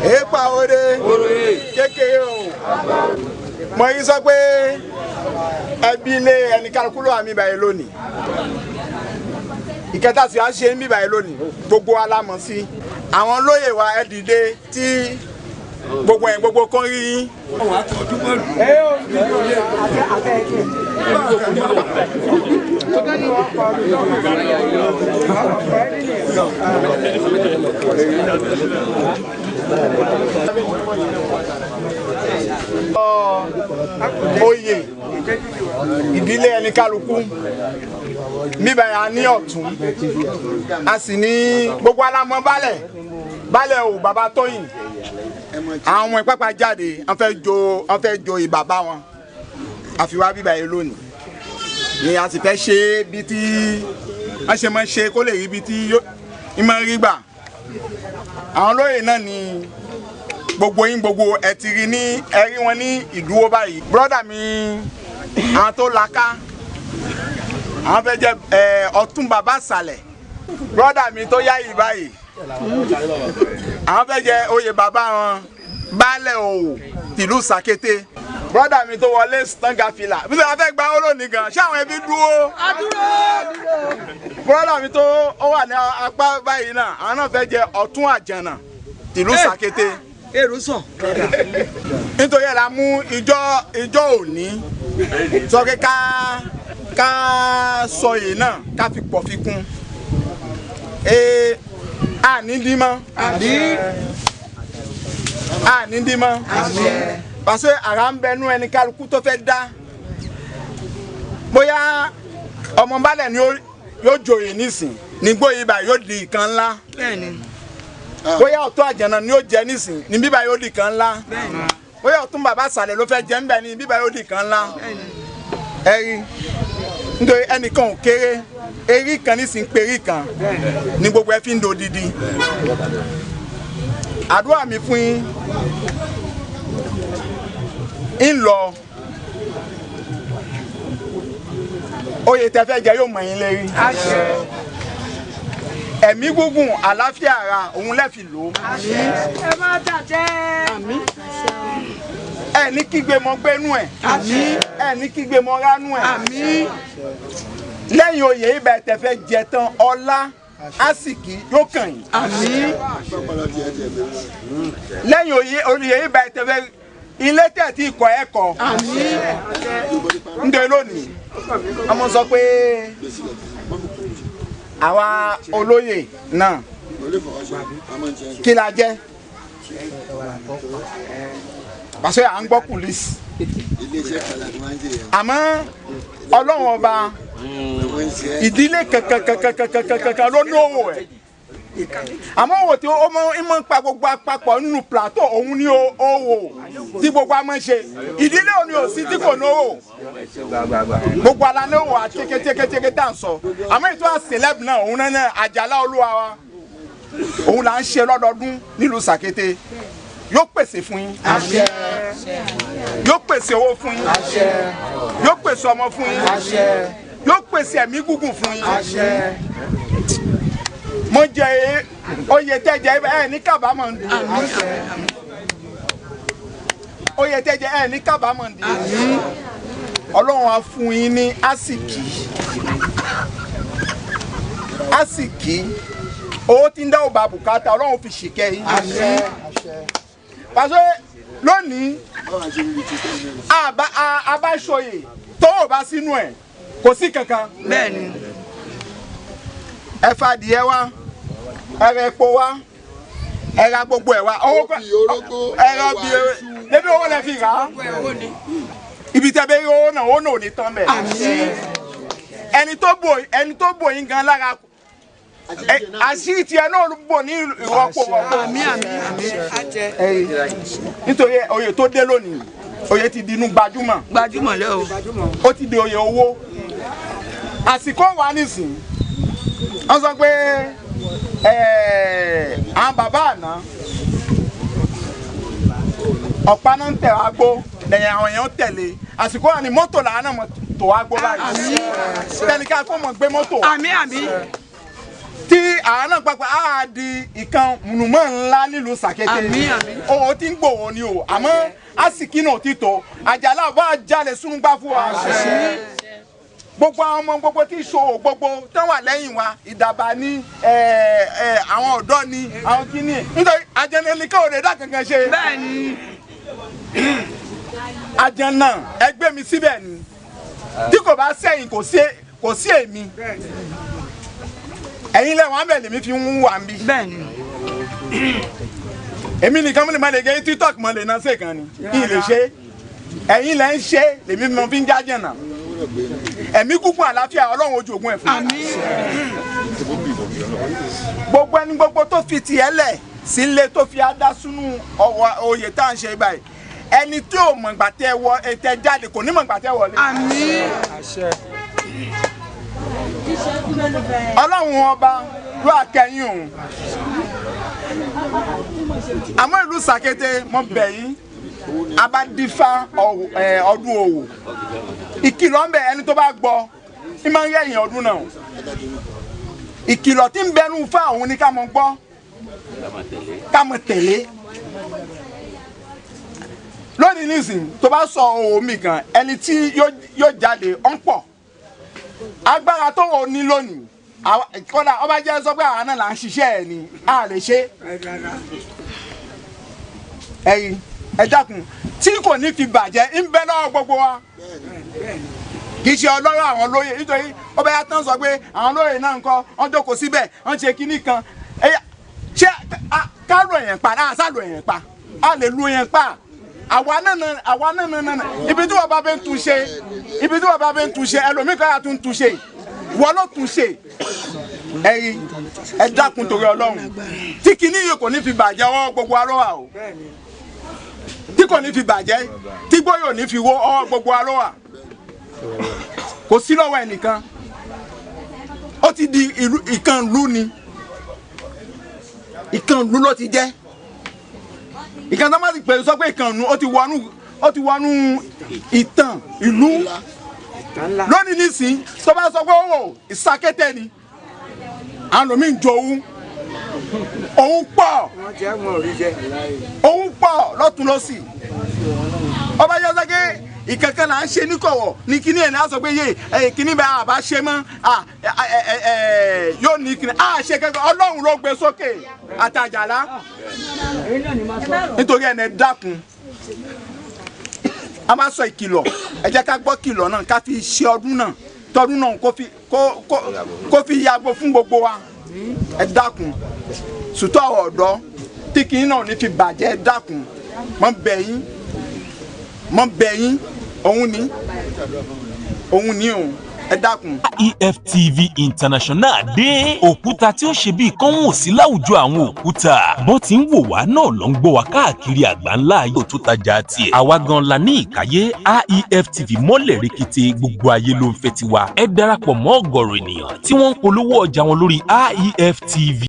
Epa ode kékeré o. Mo yí sọ pé ẹbí ilé ẹni kálukú ló wà mí báyìí lónìí. Ìkẹta tí a ṣe ń bí báyìí lónìí gbogbo wa la mọ̀ sí. Àwọn lóyè wa ẹ dìde tí gbogbo ẹ̀ gbogbo kan rí yín. Oyè ìdílé ẹni kálukú níbẹ̀ a ní ọ̀tún a sì ní gbogbo alámọ̀ balẹ̀ balẹ̀ o bàbá Tóyìn àwọn ọmọ ìpápá jáde wọ́n fẹ́ joyè bàbá wọn àfi wá bíbá yìí lónìí ni a sì fẹ́ ṣe bí tí wọ́n ṣe máa ṣe kó lè rí bí tí ìmọ̀ rí gbà àwọn olóyè náà ni gbogbo yín gbogbo ẹ ti rí ní ẹ rí wọn ní ìdúró báyìí. Brọ́dà mi àwọn tó laká àwọn fẹ́ jẹ́ ọ̀tún bàbá sàlẹ̀. Brọ́dà mi tó yá yìí báyìí àwọn fẹ́ jẹ́ oyè bàbá wọn baálẹ̀ Òwò tìlú Sàkété. Brọ́dà mi tó wọlé stanga fìlà bí wọ́n fẹ́ gba owó lónìí gan ṣé àwọn ẹbí dúró. Brọ́dà mi tó wà ní apá báyìí náà àwọn náà fẹ́ jẹ́ ọ̀tún àjànà tìlú Sàkété. Èrò sàn. Nítorí ẹ̀ la mú ìjọ òní sọ pé ká sọ yìí náà ká fi pọ̀ fi kún. Àní dín mọ́. Àní dín mọ́. Parce que ara ń bẹnu ẹni kálukú tó fẹ́ dá. Bóyá ọmọ balẹ̀ ni yóò joyè nísìn nígbó yìí báyìí yóò di ìkan ńlá. Bóyá ọ̀tún àjànà ni yóò jẹ nísìn ní bíbá yóò di ìkan ńlá. Bóyá ọ̀tún bàbá sàlẹ̀ ló fẹ́ jẹ ńbẹ ní bíbá yóò di ìkan ńlá. Ẹ rí nítorí ẹnìkan ò kéré erí kan nísìn perí kan ní gbogbo ẹ fi ń do didi. Àdúrà mi fún yín ń lọ oyè tẹ́ fẹ́ jẹ yóò mọ̀ yín lérí. Ẹ̀mí gígùn àlàáfíà ara òun lẹ fi lò ó. Ẹ má tàjẹ́. Ẹ ní kígbe mọ gbénú ẹ. Ẹ ní kígbe mọ ránú ẹ. Lẹ́yìn oyè ibẹ̀ tẹ́ fẹ́ jẹ tán ọlá àsìkí yóò kàn yín. Lẹ́yìn oyè ibẹ̀ tẹ́ fẹ́ ilé tẹ̀ tí ikọ̀ ẹ̀ kọ̀. Nítorí lónìí ọmọ sọ pé àwa olóyè náà kí la jẹ́ pàṣẹ à ń gbọ́ pòlísì àmọ́ Ọlọ́run ọba ìdílé kankankankankankan ló ní òwò ẹ̀ àmọ́ òwò tí ó máa ń pa gbogbo àpapọ̀ nínú plateau òun ní òwò tí gbogbo a máa ń ṣe ìdílé òní ò sí tí kò ní òwò gbogbo ala ní òwò àtẹkẹtẹkẹtẹkẹ tá à ń sọ àmọ́ ètò àṣẹlẹ́b náà òun náà àjàlá olúwa wa òun là ń ṣe lọ́dọọdún nílùú Sàkété yóò pèsè fún yín yóò pèsè owó fún yín yóò pèsè ọmọ fún yín yóò pèsè ẹ̀mí gígùn fún yín. Mo jẹ oyè tẹjẹ ẹ ní kábàámọ̀ ń di oyè tẹjẹ ẹ ní kábàámọ̀ ń di Ọlọ́run á fún yín ní àsìkí àsìkí owó tí ń dá òbá bùkátà Ọlọ́run fi ṣìkẹ́ yín. Pàṣẹ lónìí àbáṣọyè tó ò bá sínú ẹ̀ kò sí kankan. Bẹ́ẹ̀ni. Ẹ fa adìyẹ wá, ẹ ra epo wá, ẹ ra gbogbo ẹ̀ wá. Ẹ ra bí débi owó lẹ fi rà á. Ibi tẹ́ bẹ́ rí owó náà owó náà ò ní tán bẹ́ẹ̀. Ẹni tó bò yín gan lára àṣírí tiẹ̀ náà bò ní ìrọ́pò rọ́pò. Nítorí oyè tó dé lónìí oyè ti di inú gbajúmọ̀. Gbajúmọ̀ lẹ́ o. Ó ti di oyè owó. Àsìkò wà nísìnyí. Wọ́n sọ pé àwọn bàbá àná Ọ̀pá náà ń tẹ̀ wá gbó lẹ́yìn àwọn èèyàn tẹ̀lé àsìkò wà ní mọ́tò làwọn náà tó wá gbó báyìí tẹnika kó mọ̀ gbé mọ́tò. Àmín àmín. Tí àwọn náà papọ̀ á di ìkan mùnùmọ́ ńlá nílùú Sàkété. Àmín àmín. Owó tí ń gbòòwò ni o àmọ́ àsìkí náà ti tó àjàlá bá jalè súnúgbà fún wa. Gbogbo àwọn ọmọ gbogbo tí ìṣòwò gbogbo tán wà lẹ́yìn wa ìdàbà ní àwọn ọ̀dọ́ ni àwọn kìíní nítorí àjẹnà nìkan ò lè dá kankan ṣe. Bẹ́ẹ̀ni. Àjẹnà ẹgbẹ́ mi síbẹ̀ ni tí kò bá sẹ́yìn kò sí èmi ẹ̀yin lẹ́wọ̀n abẹ́ lèmi fi ń wà ń bí. Bẹ́ẹ̀ni. Èmi nìkan mo lè má lè gé TikTok mo lè ná sí kan ni kí n lè ṣe ẹ̀yin lẹ́ ń ṣe lèmi mo fi ń jájẹ̀nà. Ẹ̀mí kúkú àlàáfíà Ọlọ́run ojú ogun ẹ̀ fún mi. Gbogbo ẹni gbogbo tó fi tiẹ̀ lẹ̀ sílé tó fi adá sínú ọwọ́ oyè tá à ń ṣe báyìí ẹni tí ò mọ̀ ìgbà tẹ́ wọ tẹ́ jáde kò ní mọ̀ ìgbà tẹ́ wọlé. Àmín. Ọlọ́run ọba ló àkẹyìn òun. Àmọ́ ìlú Sàkété mo bẹ̀ yín abadífá ọdún Òwò ìkìlọ̀ ń bẹ ẹni tó bá gbọ́ ẹ máa ń yẹ̀yìn ọdún náà ìkìlọ̀ tí ń bẹnu fún àwọn ni ká mọ̀ gbọ́ ká mọ̀ tẹ̀lé lónìí nísìnyí tó bá sọ òwò mi kan ẹni tí yóò jáde ó ń pọ̀ agbára tó wò ní lónìí kódà ọba jẹ́ sọ pé àwa náà là ń ṣiṣẹ́ ẹ̀ ni a lè ṣe ẹ̀yin ẹ dákun tí kò ní fi bàjẹ́ ń bẹ lọ́wọ́ gbogbo wa kì í ṣe ọlọ́rọ̀ àwọn lóye nítorí ọba yà tán sọ pé àwọn lóye náà ń kọ́ wọ́n jókòó síbẹ̀ wọ́n ṣe kinní kan ṣé ká lu èèyàn pa náà sá lu èèyàn pa a lè lu èèyàn pa àwa náà ibi tí wọ́n bá bẹ ń tún ṣe ibi tí wọ́n bá bẹ ń tún ṣe ẹlòmíì kan yà tún tún ṣe wọ́n ló tún ṣe ẹ̀yin ẹ dákun torí Ọlọ́run tí kinní yìí kò ní fi bàjẹ́ ọwọ́ gbogbo wa ló wà o tí kò ní fi bàjẹ́ tí gbóyò ní fi wó ọwọ́ gbogbo wa ló wà kò sí lọ́wọ́ ẹnìkan ó ti di ìkànnlú ni ìkànnlú ló ti jẹ́ ìkànnì tó má ti pè sọ pé ìkànnlú ó ti wọnú ìtàn ìlú lónìí nísìnyí tó bá sọ pé ó wò Ìsàkété ni àwọn lòmí ń jowú òun pọ̀ òun pọ̀ lọ́tún lọ́sì ọba yọ sọ pé ìkankan là ń ṣe níkọ̀wọ̀ ní kíní ẹ̀ ní a sọ pé yé kíní bẹ́ẹ̀ àbá ṣe mọ́ yóò ní kíní a ṣe kankan Ọlọ́run ló gbé sókè àtàjàlá nítorí ẹni dákun a máa sọ ìkìlọ̀ ẹ jẹ́ ká gbọ́ kìlọ̀ náà ká fi ṣe ọdún náà tọdún náà kó fi yàgò fún gbogbo wa ẹ dákun sùtọ́ ọ̀dọ́ tí kìíní náà ní fi bàjẹ́ ẹ dákun mọ́ bẹ̀ yín mọ́ bẹ̀ yín òun ni òun ẹ dákun. AEFTV International dé òkúta tí ó ṣe bíi kọ́hún sí láwùjọ àwọn òkúta bó ti ń wò wá náà ló ń gbọ́ wá káàkiri àgbáńlá yóò tó tajà tiẹ̀ àwa gan la ní ìkáyé AEFTV mọ́lẹ̀ rekete gbogbo ayé ló ń fẹ́ tiwa ẹ darapọ̀ mọ́ ọ̀gọ̀rọ̀ ènìyàn tí wọ́n ń polówó ọjà wọn lórí AEFTV.